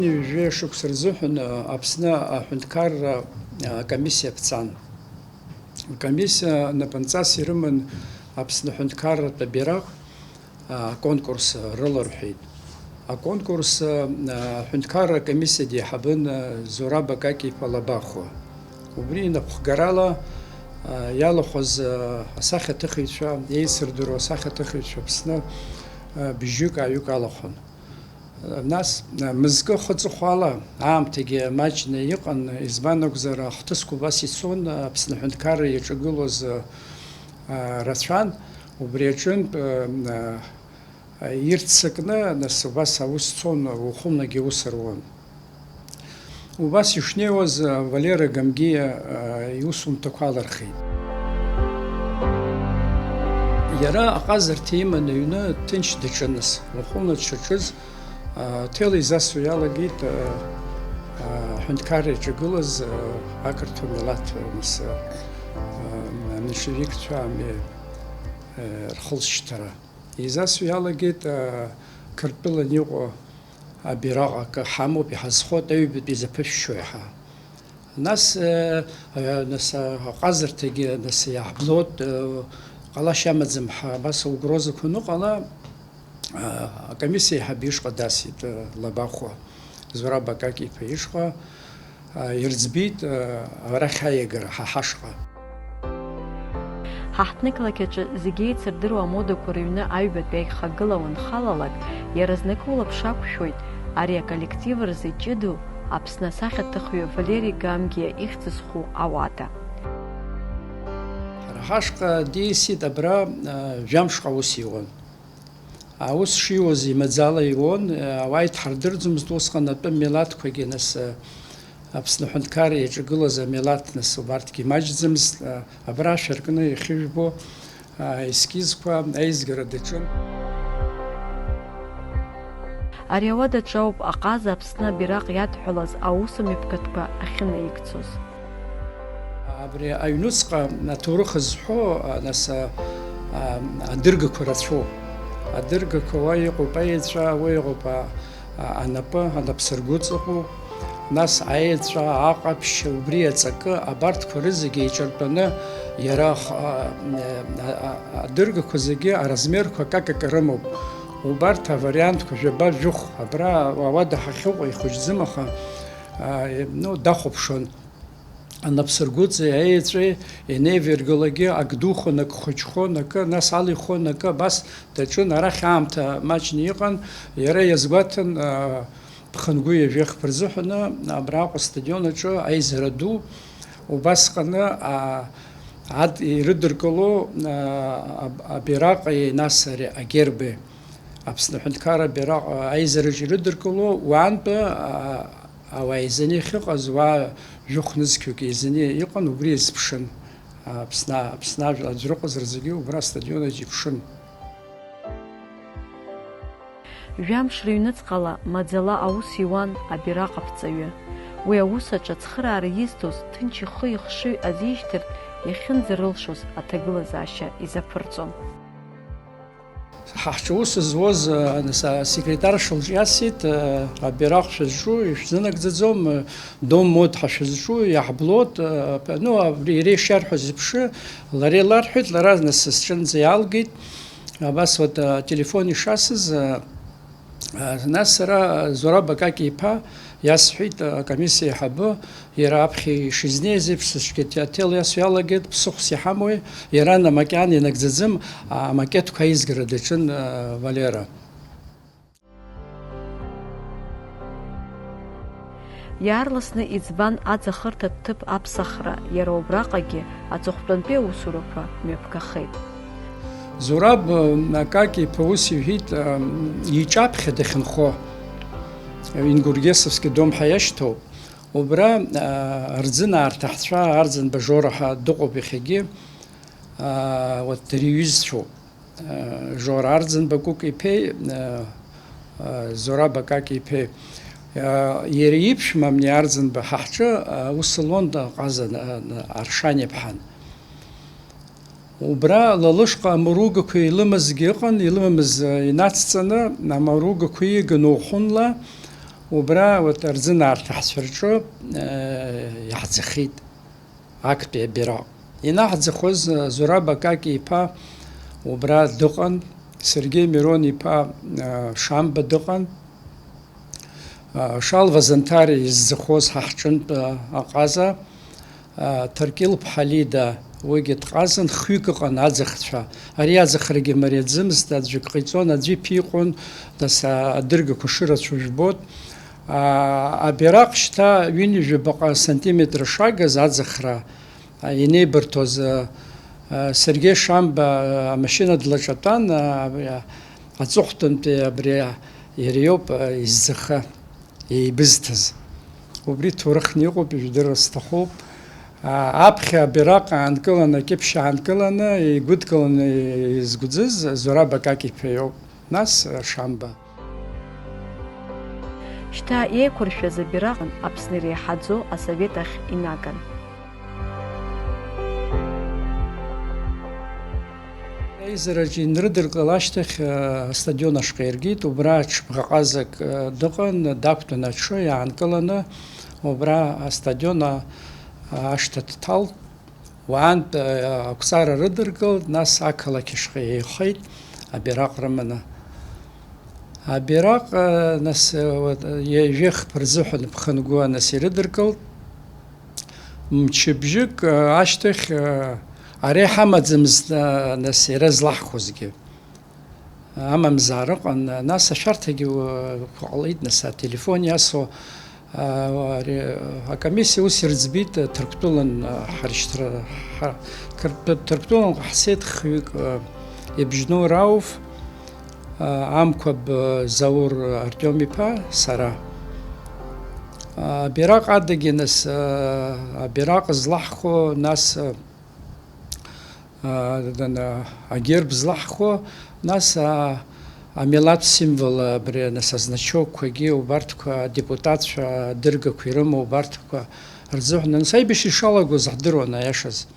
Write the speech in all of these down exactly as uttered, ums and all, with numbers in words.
Ҩажәи шықәса рзыҳәан, а, Аԥсны аҳәынҭқарра, а, комиссиа ԥҵан. Акомиссиа напынҵас ирыман Аԥсны аҳәынҭқарратә абираҟ, а, аконкурс рыларҳәеит. Аконкурс, а, аҳәынҭқарра акомиссиа деиҳабын, а, Зураб Акакь-иԥа Лабахәуа. Убри инапхгарала, а, иалахәыз, а, асахьаҭыхыҩцәа, еицырдыруа асахьаҭыхыҩцәа Аԥсны, а, бжьҩык-ааҩык алахәын. Нас, мызкы хы-ҵыхәала, аамҭагьы маҷны иҟан, избан акәзар, ахҭысқәа убас ицон, Аԥсны аҳәынҭқарра иаҿагылоз, а, рацәан, убри аҿынтә, а, ирццакны, нас, убас аус цон, уахынлагьы аус руан. Убас ишнеиуаз, а, Валера Гамгиа, а, иусумҭақәа алырхит. Иара аҟазарҭа иман аҩны ҭынч даҿын, нас, уахынла дшаҿыз, а, ҭел изасуа иалагеит, а, а, аҳәынҭқарра иаҿагылаз, а, ақырҭуа милаҭ, а, нас, а, а, меншевикцәа ами, а, рхылҵшьҭара. Изасуа иалагеит, а, Қырҭтәылан иҟоу абираҟ акы ҳамоуп, иҳазхоит, аҩбатәи изаԥышәшьо иаҳа. Нас, э, э, нас, э, аҟазарҭагьы, нас, иаҳблот, э, ҟалашьа амаӡам ҳәа, абас аугрозақәа аныҟала, э, акомиссиа аиҳабы ишҟа дасит, э, Лабахәуа, Зураб Акакь-иԥа ишҟа, э, ирӡбеит, э, арахь аиагара ҳа ҳашҟа. Ҳаҳҭнықалақь аҿы зегьы еицырдыруа амодақәа рыҩны аҩбатәи аихагыла уанхалалак, иаразнакы улаԥш ақәшәоит ари аколлектив рзы иҷыдоу Аԥсны асахьаҭыхҩы Валери Гамгиа ихьӡ зху ауада. Ҳара ҳашҟа диасит абра, а, жәамшҟа аус иуан. Аус шиуаз имаӡала иуан, а, ауаа идҳардырӡомызт усҟан атәым милаҭқәагьы, нас, а, Аԥсны аҳәынҭқарра иаҿагылаз амилаҭ, нас, убарҭгьы имаҷӡамызт, а, абра шәаркны иахьыжәбо, а, ескизқәа аизгара даҿын. Ари ауадаҿы ауп аҟаза Аԥсны абираҟ иадҳәалаз аусмҩаԥгатәқәа ахьынаигӡоз. Абри аҩнуҵҟа аҭоурых зҳәо, а, нас, а, а, адыргақәа рацәоуп. Адыргақәа уа иҟоуп аеҵәа, уа иҟоуп, а, а, анапы, анапсыргәыҵа ыҟоуп. Нас аеҵәа, аҟаԥшь, убри аҵакы, абарҭқәа рызегьы еиҿартәаны иара х-, а, а, а, адыргақәа зегьы аразмерқәа акакака рымоуп. Убарҭ авариантқәа жәаба-жәохә абра ауада ҳахьыҟоу ихәыҷӡам, аха, а, ну, дахәаԥшуан. Анапсыргәыҵа аеҵәеи ианеивиргылакгьы ак духон, ак хәыҷхон, акы нас алихуан, акы абас даҿын. Арахь аамҭа маҷны иҟан, иара иазгәаҭан, а, ԥхынгәы ҩажәи хԥа рзыҳәаны абраҟа астадион аҿы аизара ду, убасҟаны, а, ад-, ирыдыркыло, а, аб-, абираҟи нас ари агерби, Аԥсны аҳәынҭқарра абираҟ, а, аизараҿы ирыдыркыло, уаантәи, а, ауаа еизаны иахьыҟаз, уаа жәохә нызқьҩык еизаны иҟан, убри иазԥшын. Аԥсны, Аԥсны ажәла аӡә рыҟазар зегьы убра астадион аҿы иԥшын. Жәамш рыҩныҵҟала маӡала аус иуан абираҟ аԥҵаҩы. Уи аус аҿы ацхыраара изҭоз, ҭынч ихы-ихшыҩ азишьҭыртә иахьынӡарылшоз аҭагылазаашьа изаԥырҵон. Ҳа ҳҿы аус зуаз, а, са-, асекретарша лҿы иасит, а, абираҟ шәызҿу, ишәзынагӡаӡом, а, дом мод ҳәа шәызҿу, иаҳблот, а, ну, абри иара ишиарҳәаз еиԥш, лара иларҳәеит, лара нас сҿынӡа иаалгеит. Абас вот, а, телефон ишасыз, а, а, нас сара, а, Зураб Акакь-иԥа иасҳәеит, а, акомиссиа аиҳабы, иара аԥхьа ишизнеиз еиԥш, сыцәгьа аҭел иасуа иалагеит, ԥсыхәс иҳамои, иара макьана инагӡаӡам, а, амакетқәа аизгара даҿын, а, Валера. Иаарласны иӡбан аӡахырҭатә ҭыԥ аԥсахра, иара убраҟагьы аҵыхәтәантәи аусурақәа мҩаԥгахеит. Зураб, э, Акакь-иԥа ус иҳәеит, э, иҿаԥхьа дахьынхо, э, Ингургесовски дом ҳәа иашьҭоуп. Убра, э, Арӡынаа рҭаҳцәа, Арӡынба Жора ҳәа дыҟоуп иахьагьы, э, вот, дара иҩызцәоуп. Жора Арӡынба Кәыкә-иԥеи, Зураб Акакь-иԥеи. Иара иԥшәма Амни Арӡынба ҳа ҳҿы аус луан, Ҟаза Аршан-иԥҳан. Убра ла лышҟа амаругақәа илымазгьы ыҟан, илымамыз инацҵаны, амаругақәа ииган уахынла, Убра, вот, арӡынаарҭа ҳцәа рҿы, э, иаҳӡахеит актәи абираҟ. Ианаҳӡахоз, э, Зураб Акаки-иԥа убра дыҟан, Сергеи Мирон-иԥа, э, Шамба дыҟан, э, Шалва Занҭариа изӡахоз ҳа ҳҿынтә, э, аҟаза, Ҭаркьыл-ԥҳа Лида, уигьы дҟазан, хҩык ыҟан аӡахцәа. Ари аӡахрагьы мариаӡамызт, аӡәк ҟаиҵон, аӡәы иԥиҟон, нас, а, адыргақәа шырацәоу жәбоит. А, абираҟ шьҭа ҩынҩажәа баҟа сантиметр шагыз аӡахра, а, инеибырҭоз, а, а, Сергеи Шамба, а, амашьына длаҿатәан, а, а, аҵыхәтәантәи абри, а, иара иоуп, а, изӡахы. Еибызҭаз. Убри ҭоурыхны иҟоуп, ижәдыруа сҭахуп. А, аԥхьа абираҟ аанкыланы, акьыԥшь аанкыланы, игәыдкыланы изгәӡыз Зураб Акаки-иԥа иоуп. Нас, а, Шамба. Шьҭа иеиқәыршәаз абираҟ Аԥсны иреиҳаӡоу асовет ахь инаган. Аизараҿ инрыдыркыл ашьҭахь, э, астадион ашҟа иргеит, убра ҽыбӷаҟазак, э, дыҟан, дақәтәан аҽы иаанкыланы, убра астадион, а-, ашҭа дҭалт, уаантә, э, ақәҵара рыдыркылт, нас ақалақь ашҟа еихеит, абираҟ рыманы. Абираҟ, э, нас, э, уа-, ҩажәи хԥа рзыҳәан ԥхынгәа нас ирыдыркылт. Мчыбжьык, э, ашьҭахь, э, ара иҳамаӡамызт, э, нас иара злаҳхәозгьы. Амамзар ыҟан, нас ашәарҭагьы, э, ҟалеит, нас ателефон иасуа, э, ари, э, акомиссиа ус ирӡбеит, э, Ҭырқәтәылан, э, ҳаршьҭра, ҳа-, Ҭырқәтәы-, Ҭырқәтәылан ҟаҳҵеит хҩык, э, Ибжьноу Рауф, э, Амқәаб, э, Заур Артиом-иԥа, сара. Абираҟ адагьы нас, а, абираҟ злаҳхәо, нас, а, а, дана, агерб злаҳхәо, нас, а, амилаҭ символ, абри, нас, азначокқәагьы убарҭқәа, адепутатцәа адыргақәа ирымоу убарҭқәа рзыҳәан, нас, аибашьра ишалагоз ҳдыруан, аиашаз.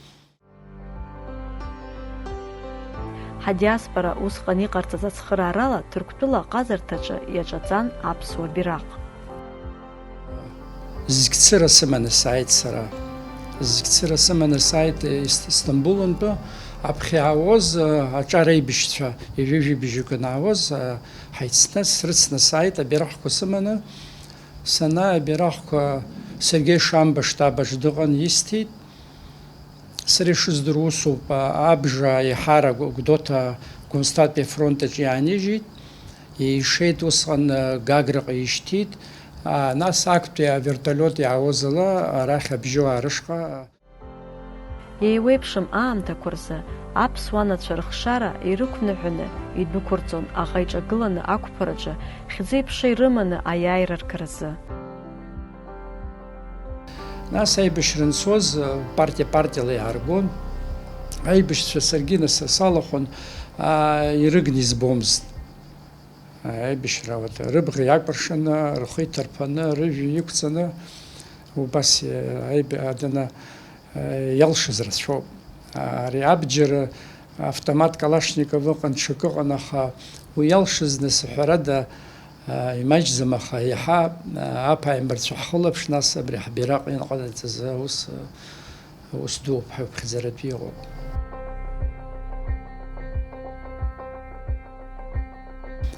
Ҳадиаспора усҟан иҟарҵаз ацхыраарала Ҭырқәтәыла аҟазарҭаҿы иаҿаҵан аԥсуа бираҟ. Зқьцыра сыманы сааит сара. Зқьцыра сыманы сааит Ис-, Истамбулынтәы. Аԥхьа иаауаз, э, аҿар аибашьцәа, ҩажәи жәибжьык анаауаз, э, ҳаицны, срыцны сааит абираҟқәа сыманы. Санааи, абираҟқәа Сергеи Шамба штаб аҿы дыҟан, исҭеит. Сара ишыздыруа усоуп, а, абжа аиҳарак Гә-, Гәдоуҭа Гәымсҭатәи афронт аҿы иаанижьит, ишеит усҟан, а, Гаграҟа ишьҭит, а, нас актәи авертолиот иаауаз ала арахь абжьоаа рышҟа. Еиуеиԥшым аамҭақәа рзы аԥсуа нацәа рыхшара ирықәныҳәаны идәықәырҵон аӷа иҿагыланы ақәԥараҿы хьӡи-ԥшеи рыманы аиааира ргаразы. Нас аибашьра анцоз, партиа партиала иааргон. Аибашьцәа саргьы нас салахәын, аа, ирыгны избомызт. Аибашьра, вот, рыбӷа иакәыршаны, рхы иҭарԥаны, рыжәҩа иқәҵаны, убас, э, аиб-, адана, э, иалшаз рацәоуп. Ари абџьар автомат Калашников ыҟан, ҽакы ыҟан, аха уи иалшаз нас, ҳәарада, а, имаҷӡам, аха иаҳа, а, аԥааимбарцәа ҳхылаԥш, нас абри ҳбираҟ ианыҟанаҵаз аус, а, ус дууп ҳәа иԥхьаӡаратәы иҟоуп.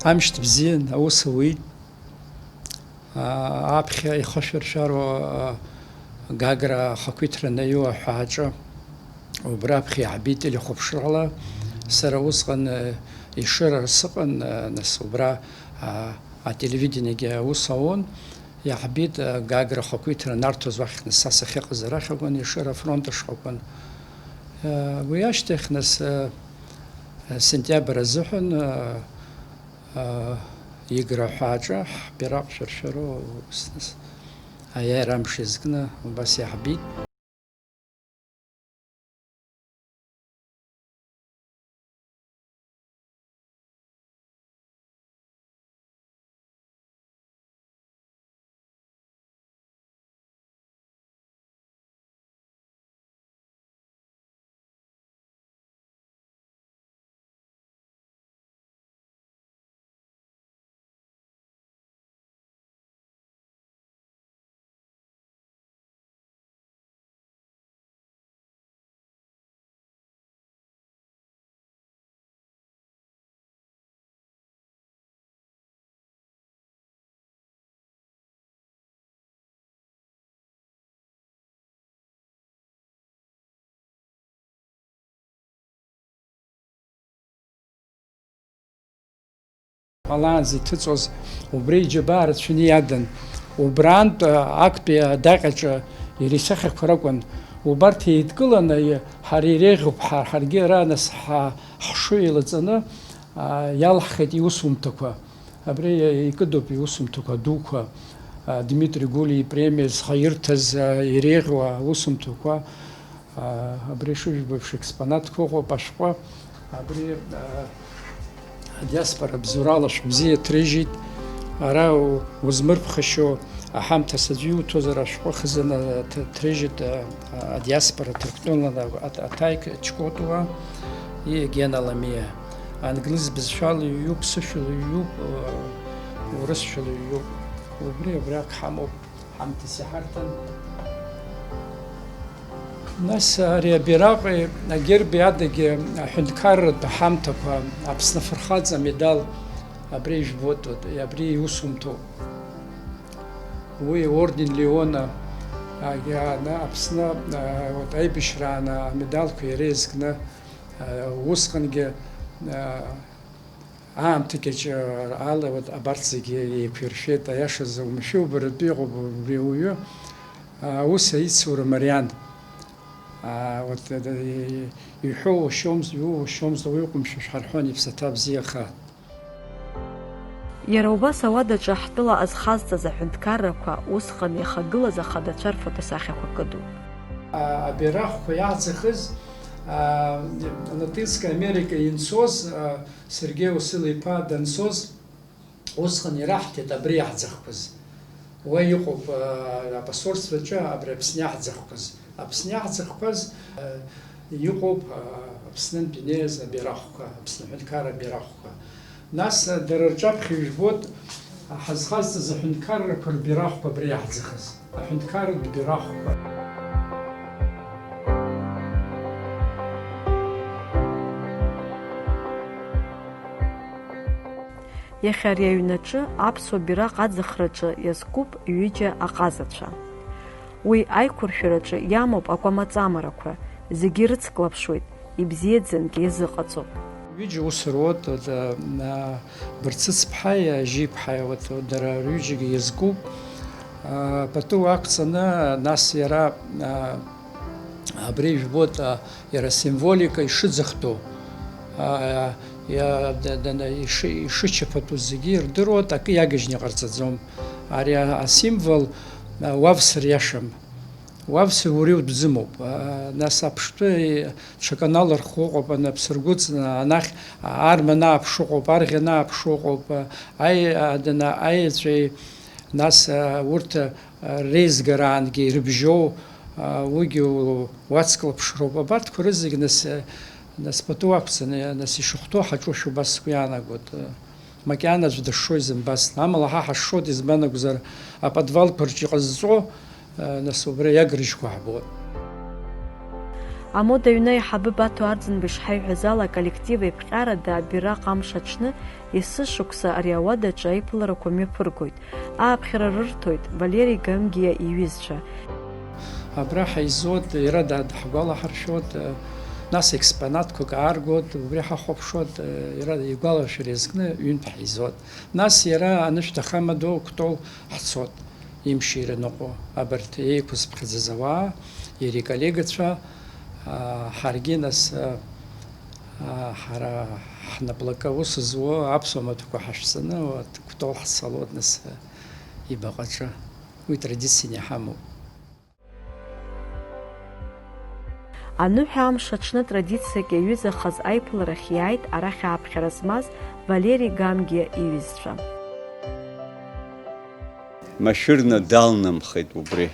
Амшьҭ бзиан, аус ауеит. А, аԥхьа ихышәыршәароу, а, Гагра ахақәиҭра анаиу аҳәааҿы, убра аԥхьа иаҳбеит телехәаԥшрала. Сара усҟан, э, Ешыра сыҟан, э, нас убра, а, ателевидениегьы аус ауан. Иаҳбеит, э, Гагра ахақәиҭра анарҭоз уахь, нас са сахьыҟаз арахь акәын, Ешыра афронт ашҟа акәын. Э, уи ашьҭахь, нас, э, э, сентиабр азыҳәан, э, Игра аҳәааҿы ҳбираҟ шәыршәыроу, ус, нас, аиааира амш иазкны убас иаҳбеит. Ҳалаанӡа иҭыҵуаз убри иџьабаа рацәаны иадан. Убрантә, а, актәи адаҟьаҿы иара исахьақәа ракәын. Убарҭ еидкыланы, и-, ҳара иреиӷьуп, ҳа-, ҳаргьы ара нас ҳа-, ҳхшыҩ еилаҵаны, а, иалаҳхит иусумҭақәа. Абри икыдуп иусумҭақәа дуқәа, а, Дмитри Гулиа ипремиа зхаирҭаз, а, иреиӷьу аусумҭақәа. Абри шыжәбо еиԥш експонатқәа ыҟоуп ашәҟәы. Абри, а, адиаспора бзоурала шәыбзиа ҭрыжьит. Ара у-, узмырԥхашьо аҳамҭас аӡәы иуҭозар ашәҟәы хазына ҭ-, ҭрыжьит, а, а, адиаспора ҭырқәтәыланы а-, а-, Аҭаик Чкотуа и Гена Ламиа. Англыз бызшәала иҩуп, сышәала иҩуп, а, урысшәала иҩуп. Убри абриак ҳамоуп. Ҳамҭас иҳарҭан. Нас ари абираҟи агерби адагьы аҳәынҭқарратә аҳамҭақәа, Аԥсны афырхаҵа амедал абри ижәбоит, вот, абри иусумҭоуп. Уи орден Леона, а, иааны Аԥсны, а, вот, аибашьрааны амедалқәа иара иазкны, а, усҟангьы, а, Аамҭа кьаҿ ала, вот, абарҭ зегьы еиқәиршәеит, аиашазы, умшәы убаратәы иҟоуп убри ауаҩы, а, аус аицура мариан. А, вот, э, иҳәо уашьомызт, иууашьомызт, ауаҩы ҟәымшәышә ҳарҳәон, иԥсаҭа бзиаха. Иара убас ауадаҿы ҳтәыла азхазҵаз аҳәынҭқаррақәа, усҟан иахагылаз ахадацәа рфотосахьақәа кыдуп. А, абираҟқәа иаҳӡахыз, а, Латинская Америка инцоз, а, Сергеи Уасил-иԥа данцоз, усҟан ираҳҭеит абри иаҳӡахқәаз. Уа иҟоуп, а, апосольствоаҿы абри Аԥсны иаҳӡахқәаз. Аԥсны иаҳӡахқәаз, а, иҟоуп, а, Аԥснынтә инеиз абираҟқәа, Аԥсны аҳәынҭқарра абираҟқәа. Нас, а, дара рҿаԥхьа ижәбоит, а, ҳазхазҵаз аҳәынҭқаррақәа рбираҟқәа абри иаҳӡахыз. Аҳәынҭқарратә бираҟқәа. Иахьа ари аҩнаҿы аԥсуа бираҟ аӡахраҿы иазкуп ҩыџьа аҟазацәа. Уи аиқәыршәараҿы иамоуп акәамаҵамарақәа, зегьы ирыцклаԥшуеит, ибзиаӡангьы иазыҟаҵоуп. Ҩыџьа ус руеит, да, на, Барцыцԥҳаи Ажьиԥҳаи, вот, дара рҩыџьагьы иазкуп. А, пату ақәҵаны, нас иара, а, абри ижәбоит, а, иара асимволика ишыӡахтәу, а, иа-, да-, да-, иши-, ишычаԥатәу зегьы ирдыруеит, акы иагыжьны иҟарҵаӡом. Ари а-, асимвол, а, уавсыр иашам. Уавсыр уара иутәӡымоуп. А, нас аԥштәы, и-, ҽакы аналырхуа ыҟоуп, анапсыргәыҵ, анахь, а, арма анааԥшу ыҟоуп, арӷьа анааԥшу ыҟоуп, а, аи-, а, дана-, аеҵәеи, нас, а, урҭ, а, реизгараангьы ирыбжьоу, а, уигьы у-, уацклаԥшроуп. Абарҭқәа рызегь нас, а, нас пату ақәҵаны, нас ишыхәҭоу ҳаҿушәа убас сгәы иаанагоит. Макьана аӡә дышшо изымбацт. Амала ҳа ҳашшоит, избан акәзар, аподвалқәа рҿы иҟазҵо, нас убра иагрыжьқәа ҳбоит. Амода аҩны аиҳабы Баҭо Арӡынба ишҳаиҳәаз ала, аколлектив еиԥҟьарада абираҟ амш аҽны есышықәса ари ауадаҿы аиԥыларақәа мҩаԥыргоит. Ааԥхьара рырҭоит Валери Гамгиа иҩызцәа. Абра ҳаизоит, иара да-, даҳгәалаҳаршәоит, нас експонатқәак ааргоит, убри ҳахәаԥшуеит, иара игәаларшәара иазкны ҩынтә ҳаизоит. Нас иара анышә дахамадоу Кәтол ҳцоит, имшира ныҟәо, абарҭ еиқәызԥхьаӡаз ауаа, иара иколлегацәа, аа, ҳаргьы нас, аа, ҳара ҳнаплакы аус зуа аԥсуа маҭәақәа ҳашәҵаны, уа Кәтол ҳцалоит нас, ибаҟаҿы. Уи традицианы иҳамоуп. Аныҳәа амш аҽны традициак иаҩызахаз аиԥыларахь иааит арахь ааԥхьара змаз Валери Гамгиа иҩызцәа. Машәырны далнамхеит убри.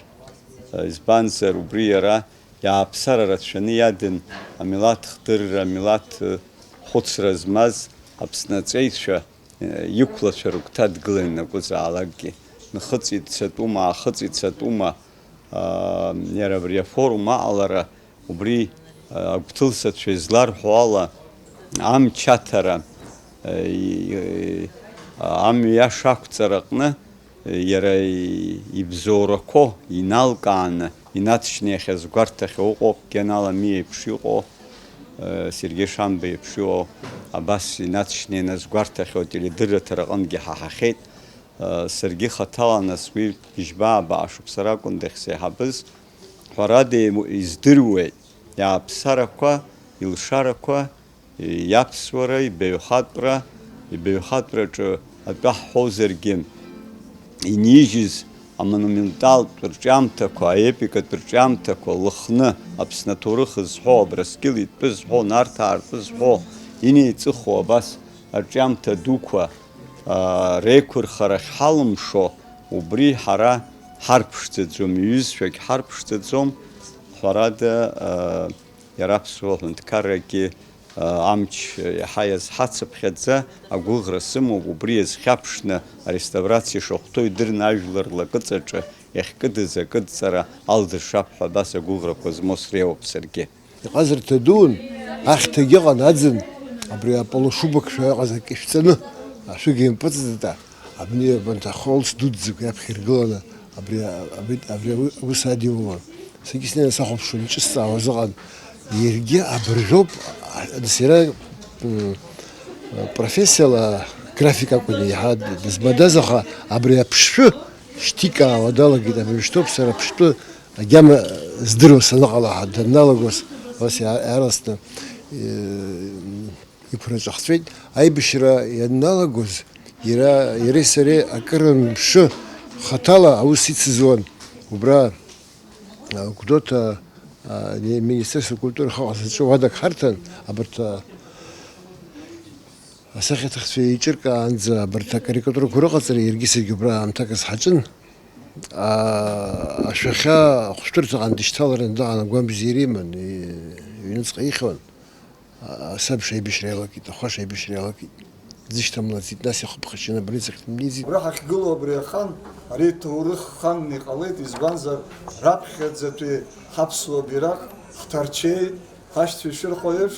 Избанзар, убри иара иааԥсара рацәаны иадын, амилаҭ хдырра, амилаҭ хәыцра змаз Аԥсны аҵеицәа иқәлацәа рыгәҭа дгылан ианакәызаалакгьы, нхыҵ ицатәума, аахыҵ ицатәума, аа, иара абри афорум аҟалара, убри, аа, агәҭылсацәа изларҳәо ала, амч аҭара, аа, и-, амҩа иаша ақәҵара аҟны, иара ибзоурақәоу иналкааны, инаҵшьны иахьазгәарҭахьоу ыҟоуп, Генал Амиа еиԥш иҟоу, Сергеи Шамба иеиԥш иҟоу абас инаҵшьны ианазгәарҭахьоу ателедырраҭара аҟынгьы ҳаҳахьеит. Саргьы хаҭала нас уи быжьба-аабаа шықәса ракәын дахьсеиҳабыз. Ҳәарада, издыруеит иааԥсарақәа, илшарақәа, иаԥсуара, ибаҩхатәра, ибаҩхатәраҿы атәы ҳҳәозаргьы, инижьыз амонументалтә рҿиамҭақәа, аепикатә рҿиамҭақәа Лыхны, Аԥсны аҭоурых зҳәо, Абрыскьыл итәы зҳәо, Нарҭаа ртәы зҳәо, инеиҵыху абас арҿиамҭа дуқәа, аа, реиқәырхара ахьҳалымшо, убри ҳара ҳарԥшӡаӡом, иҩызцәагь ҳарԥшӡаӡом, ҳәарада, аа, иара аԥсуа ҳәынҭқаррагьы, аа, амч иаҳа иазҳацыԥхьаӡа агәыӷра сымоуп, убри иазхьаԥшны ареставрациа шахәҭоу идырны ажәлар лакыҵаҿы иахькыдыз акыдҵара алдыршап ҳәа абас агәыӷрақәа змоу среиуоуп саргьы. Иҟазарҭа дуун, ахьҭагь ыҟан, аӡын, абри аполушубокшәа ыҟаз акы ишәҵаны, ашәыгеимпыҵӡеит, абни абанҭ ахолс дуӡӡақәа иаԥхьа иргыланы, абри, абри, абри аус адиулон. Саргьы снеины сахәаԥшуан, иҿысҵаауаз ыҟан. Иаргьы абыржәоуп, а, нас иара, м, профессиала график акәын еиҳа дызмадаз, аха абри аԥшшәы шьҭикаауа далагеит, абыржәшьҭоуп сара аԥштәы Агьама здыруа саныҟала, ҳа данналагоз, ус иа-, иаарласны, э, иқәраҿахҵәеит. Аибашьра ианналагоз, иара, иареи сареи акырынтә мшы хаҭала аус ицызуан. Убра, а, Гәдоуҭа, а, Министерство культуры ахаҟа заҵәы уадак ҳарҭан, абарҭ, а, асахьаҭыхцәа еиҿыркаанӡа абарҭ акарикатурақәа рыҟаҵара иаргьы саргьы убра аамҭаказ ҳаҿын. Аа, ашәахьа ахәшәтәырҭаҟны дышьҭалараны даан агәамбзиара иман, и-, иҩныҵҟа ихьуан. А-, асабша аибашьра иалагеит, ахәаша аибашьра иалагеит. Дзышьҭамлаӡеит, нас ихыԥхашьаны абри ҵахь дымнеиӡеит. Абра ҳахьгылоу абри ахан, ари ҭоурых хан иҟалеит, избанзар, раԥхьаӡатәи ҳаԥсуа бираҟ ҳҭарчеит, ҳашьцәа ишырҳәо еиԥш,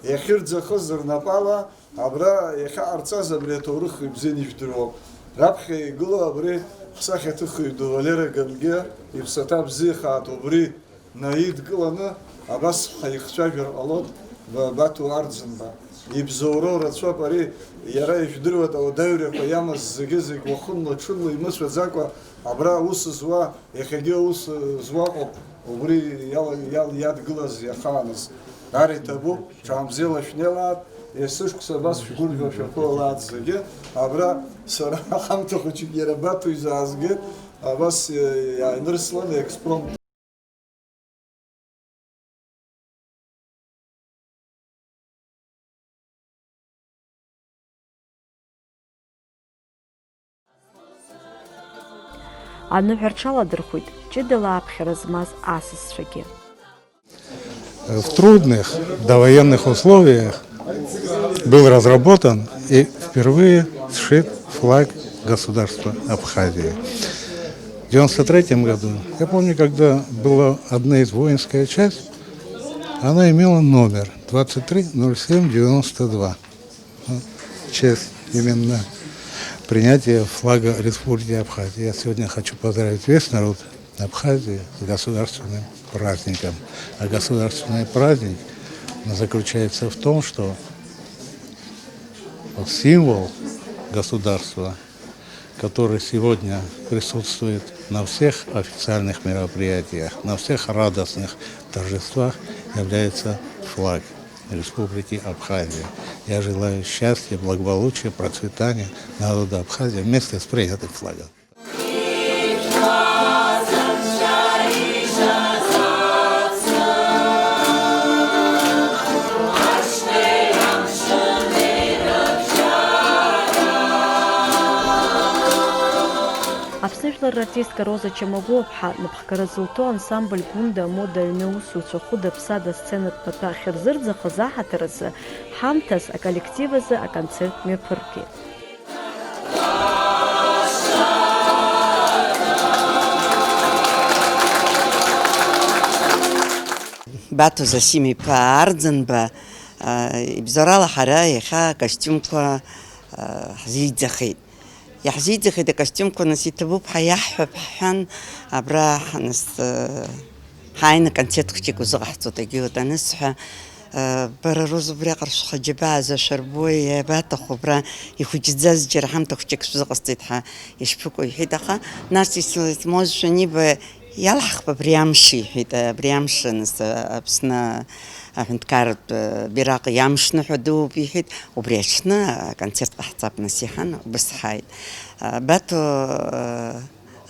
иахьырӡахыз рнапала Абра иахьаҟарҵаз абри аҭоурых ибзианы ижәдыруоуп. Раԥхьа игылоу абри ҳсахьаҭыхҩы ду Валера Гангиа иԥсаҭа бзиахааит, убри наидкыланы абас ҳаихцәажәар ҟалоит, Ба-, Бату Арӡынба. Ибзоуроу рацәоуп ари, иара ижәдыруеит ауадаҩрақәа иамаз зегьы-зегь уахынла-ҽынла имыцәаӡакәа абра аус зуа, иахьагьы аус зуа ыҟоуп, убри иала-, иал-, иадгылаз иахааныз. Даара иҭабуп. Ҽаамзеила шәнеилааит, есышықәса абас шәгәырӷьо шәаԥылалааит зегьы, абра сара ҳамҭа хәыҷык иара Бату изаазгеит, абас, э, иааинырслан, експромт. Аныҳәа рҽаладырхәит ҷыдала аԥхьара змаз асасцәагьы. В трудных довоенных условиях был разработан и впервые сшит флаг государства Абхазия. В девяносто третьем году, я помню, когда была одна из воинская часть, она имела номер двадцать три ноль семь девяносто два. В честь именно принятия флага Республики Абхазия. Я сегодня хочу поздравить весь народ Абхазии с государственным праздником. А государственный праздник заключается в том, что вот символ государства, который сегодня присутствует на всех официальных мероприятиях, на всех радостных торжествах, является флаг Республики Абхазия. Я желаю счастья, благополучия, процветания народу Абхазии вместе с принятым флагом. Аԥсны жәлар рартистка Роза Чамагәуаԥҳа напхгара зылҭо ансамбль Гәында амода аҩны аусуцәа хәыда-ԥсада асценатә пату ахьырзырӡахыз аҳаҭыр азы, ҳамҭас аколлектив азы аконцерт мҩаԥыргеит. Бату Зосим-иԥа Арӡынба, а, ибзоурала ҳара иахьа акостиумқәа, а, ҳзиӡахеит. Иаҳзиӡахеит акостиумқәа, нас иҭабуп ҳәа иаҳҳәап ҳҳәан, абра ҳ-, нас, а, ҳааины концерт хәыҷык узыҟаҳҵоит, агьиуеит анысҳәа, Бара, Роза, убриаҟара шәхы џьабаа зашәырбо иабаҭаху, абра ихәыҷӡаз џьара ҳамҭа хәҷык шәзыҟасҵеит ҳәа ишԥыкәу, иҳәеит, аха нас исылмозшәа аниба, иалҳхп абри амш, иҳәеит, абри амш, нас, Аԥсны аҳәынҭқарратә бираҟ иамшны ҳәа дууп, иҳәеит, убри аҽны аконцерт ҟаҳҵап, нас иҳәан, убас ҳааит. Баҭо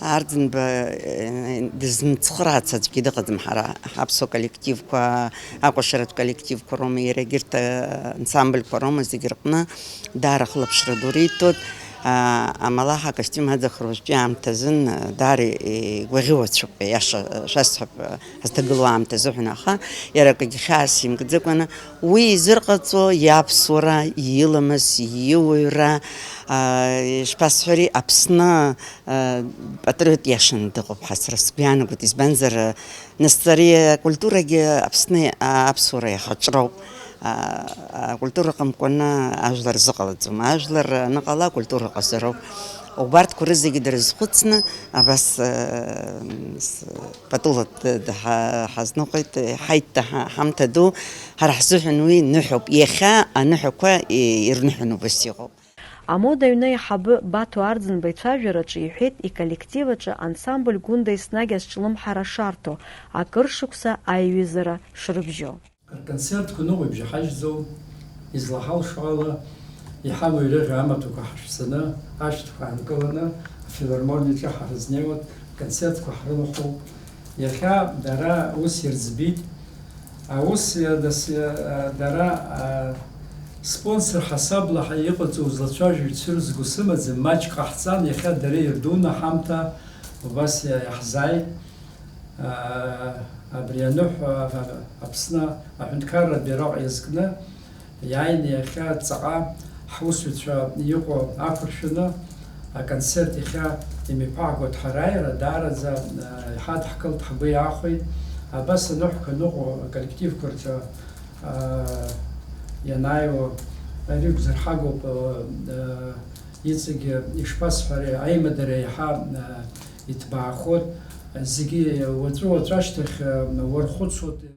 Арӡынба, э, дызмыцхыраац аӡәгьы дыҟаӡам ҳара, ҳаԥсуа коллективқәа, акәашаратә коллективқәа роума, иара егьырҭ, э, ансамбльқәа роума, зегь рҟны даара ахылаԥшра ду риҭоит. А, амала ҳакостиум аӡахыр уажәтәи аамҭазын, э, даара игәаӷьуацәоуп, иаша, э, шәасҳәап, э, ҳазҭагылоу аамҭа азыҳәан, аха иара акгьы хьаас имкӡакәаны уи изырҟаҵо иаԥсуара, иламыс, иуаҩра, а, ишԥасҳәари, Аԥсны Патриот иашаны дыҟоуп ҳәа сара сгәы иаанагоит, избанзар, нас ари акультурагьы Аԥсны аԥсуара иахаҿроуп. Акультура ҟамкәаны ажәлар зыҟалаӡом. Ажәлар аныҟала, акультура ҟазароуп. Убарҭқәа рызегьы дырзхәыцны, абас, с-, патула д-, д-, ҳа-, ҳазныҟәеит, ҳаит ҳа-, ҳамҭа ду, ҳара ҳзыҳәан уи ныҳәоуп. Иахьа аныҳәақәа и-, ирныҳәон убас иҟоуп. Амода аҩны аиҳабы Баҭо Арӡынба ицәажәараҿы иҳәеит, иколлектив аҿы ансамбль Гәында еснагь азҿлымҳара шарҭо, акыр шықәса аиҩызара шрыбжьо. Рконцертқәа ныҟәибжьаҳажьӡом, излаҳалшо ала, иҳамоу ирыӷьу амаҭәақәа ҳашәҵаны, ашәҭқәа аанкыланы, афилармониаҿы ҳарызнеиуеит, концертқәа ҳрылахәуп. Иахьа дара ус ирӡбит. Аус, а, дас-, а, дара, а, спонсор ҳасабла ҳа-, иҟаҵоу злацәажәо ицәырызго сымаӡам, маҷк ҟаҳҵан, иахьа дара ирдуны ҳамҭа убас иа-, иаҳзааит. А, абри аныҳәа, а, Аԥсны аҳәынҭқарратә бираҟ иазкны, иааины иахьа ҵаҟа ҳусуцәа иҟоу ақәыршәаны, аконцерт иахьа имҩаԥаагоит ҳара, иара даараӡа, а, иҳадҳкылт, ҳгәы иаахәеит. Абас аныҳәқәа ныҟәо аколлективқәа рҿы, а, ианааиуа, ари гәзырҳагоуп, а, а, иҵегьы, ишԥасҳәари, аимадара иаҳа, а, иҭбаахоит. Зегьы уаҵәы-уаҵәы ашьҭахь, а, уархәыцуеит.